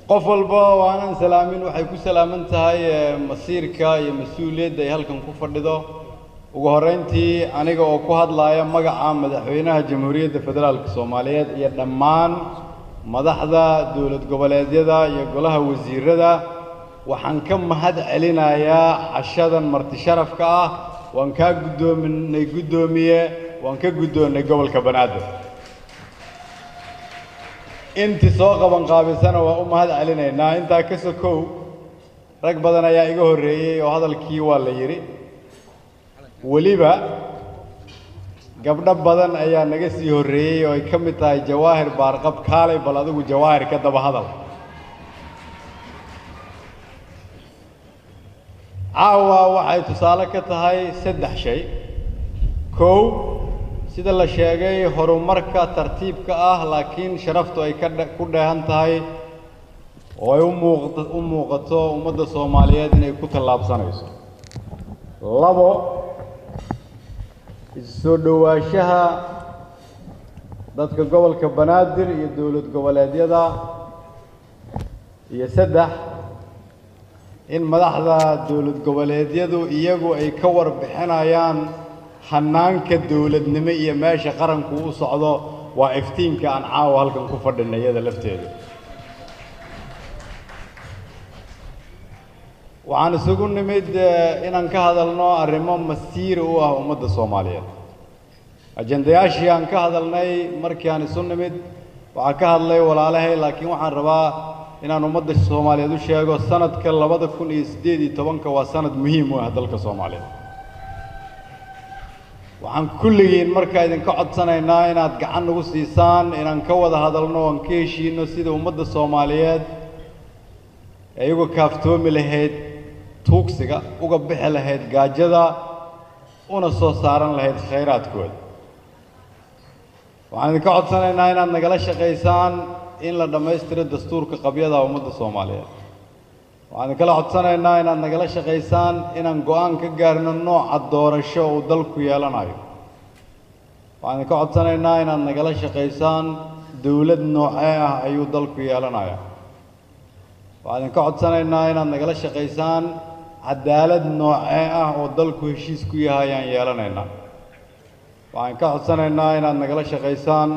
Qof walba oo aanan salaamin waxay ku salaaman tahay masiirka iyo mas-uuliyadda ay halkan ku fadhido. Ugu horreyntii, aniga oo ku hadlaaya magaca Madaxweynaha Jamhuuriyadda Federaalka Soomaaliyeed iyo dhammaan madaxda dowlad goboleedyada iyo golaha wasiirada, waxaan ka mahad celinayaa cashadan marti sharafka ah. Waan kaa guddoominay, guddoomiye, waan ka guddoonnay gobolka Banaadir. Intii soo qaban qaabisana waa u mahad celinaynaa. Intaa ka sokow, rag badan ayaa iga horreeyey oo hadalkii waa la yidhi, weliba gabdho badan ayaa naga sii horreeyey oo ay ka mid tahay Jawaahir Baarqab. Kaalay bal adigu, Jawaahir, ka daba hadal. Caawa waxay tusaale ka tahay saddex shay. Kow, sida la sheegay, horumarka tartiibka ah laakiin sharaftu ay ka ku dheehan tahay oo ay u muuqato ummadda Soomaaliyeed inay ku tallaabsanayso. Labo, isu soo dhowaanshaha dadka gobolka Banaadir iyo dowlad goboleedyada. Iyo saddex, in madaxda dowlad goboleedyadu iyagu ay ka warbixinayaan hannaanka dowladnimo iyo meesha qaranku u socdo. Waa iftiinka aan caawa halkan ku fadhinay iyada lafteedu. Waxaan isugu nimid inaan ka hadalno arrimo masiir u ah ummadda Soomaaliyeed. Ajendayaashii aan ka hadalnay markii aan isu nimid waxaa ka hadlay walaalahay, laakiin waxaan rabaa inaan ummadda Soomaaliyeed u sheego sanadka 2018-ka waa sanad muhiim u ah dalka Soomaaliyeed. Waxaan kulligiin markaa idinka codsanaynaa inaad gacan nagu siisaan inaan ka wada hadalno oon ka heshiino sida ummadda Soomaaliyeed ay uga kaaftoomi lahayd tuugsiga, uga bixi lahayd gaajada, una soo saaran lahayd khayraadkooda. Waxaan idinka codsanaynaa inaad nagala shaqaysaan in la dhammaystiro dastuurka qabyada ummadda Soomaaliyeed. Waxaan idinkala codsanaynaa inaad nagala shaqaysaan inaan go'aan ka gaarno nooca doorasho uu dalku yeelanayo. Waxaan idinka codsanaynaa inaad nagala shaqaysaan dowlad noocee ah ayuu dalku yeelanaya. Waxaan idinka codsanaynaa inaad nagala shaqaysaan cadaalad noocee ah oo dalku heshiis ku yahay ayaan yeelanaynaa. Waxaan ka codsanaynaa inaad nagala shaqaysaan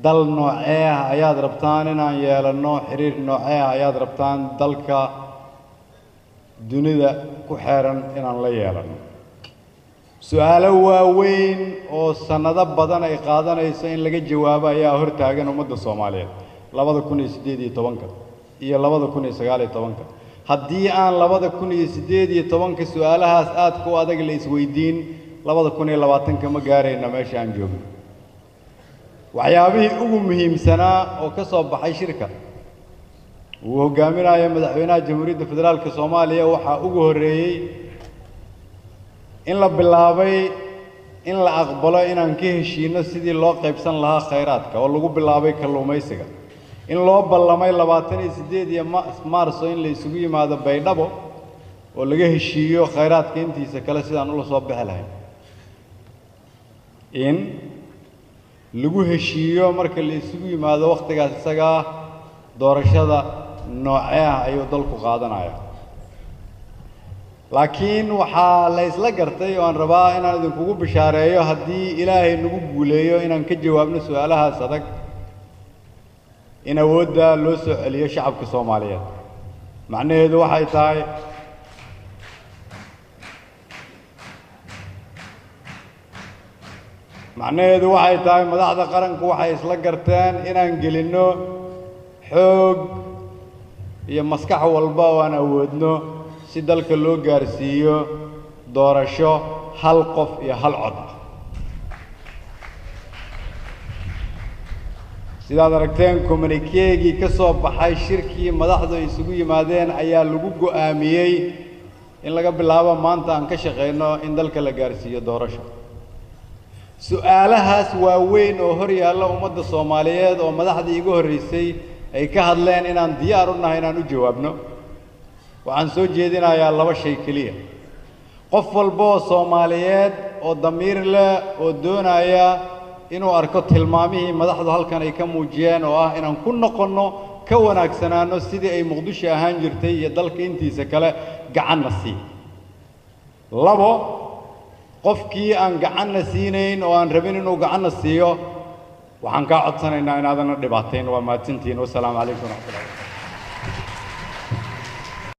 dal noocee ah ayaad rabtaan inaan yeelanno, xiriir noocee ah ayaad rabtaan dalka dunida ku xeeran inaan la yeelanno. Su-aalo waaweyn oo sannado badan ay qaadanayso in laga jawaabo ayaa hortaagan ummadda Soomaaliyeed 2018-ka iyo 2019-ka. Haddii aan 2018-ka su-aalahaas aadka u adag la isweydiin, 2020-ka ma gaarayna meesha aan joogno. Waxyaabihii ugu muhiimsanaa oo ka soo baxay shirka uu hogaaminayo Madaxweynaha Jamhuuriyadda Federaalka Soomaaliya waxaa ugu horreeyey in la bilaabay in la aqbalo inaan ka heshiino sidii loo qaybsan lahaa khayraadka, oo lagu bilaabay kalluumaysiga, in loo ballamay 28 iyo Maarso in la isugu yimaado Baydhabo oo laga heshiiyo khayraadka intiisa kale sidaan ula soo bixi lahayn, in lagu heshiiyo marka la isugu yimaado wakhtigaas isagaa doorashada noocee ah ayuu dalku qaadanaya. Laakiin waxaa la isla gartay oo aan rabaa inaan idinkugu bishaareeyo, haddii Ilaahay nagu guuleeyo inaan ka jawaabno su-aalahaas adag, in awoodda loo soo celiyo shacabka Soomaaliyeed. Macnaheedu waxay tahay, macnaheedu waxay tahay, madaxda qaranku waxay isla garteen inaan gelinno xoog iyo maskax walba oo aan awoodno si dalka loo gaarsiiyo doorasho hal qof iyo hal cod ah. Sidaad aragteen, communiquegii ka soo baxay shirkii madaxdu ay isugu yimaadeen ayaa lagu go'aamiyey in laga bilaabo maanta aan ka shaqeyno in dalka la gaarsiiyo doorasho. Su-aalahaas waaweyn oo hor yaalla ummadda Soomaaliyeed oo madaxdii igu horreysay ay ka hadleen inaan diyaar u nahay inaan u jawaabno. Waxaan soo jeedinayaa laba shay keliya. Qof walba oo Soomaaliyeed oo damiir leh oo doonaya inuu arko tilmaamihii madaxdu halkan ay ka muujiyeen oo ah inaan ku noqonno ka wanaagsanaano sidii ay Muqdisho ahaan jirtay iyo dalka intiisa kale, gacanna sii. Labo, qofkii aan gacanna siinayn oo aan rabin inuu gacanna siiyo, waxaan kaa codsanaynaa inaadana dhibaatayn. Waa mahadsantihiin. Wasalaamu calaykum waraxmatullahi.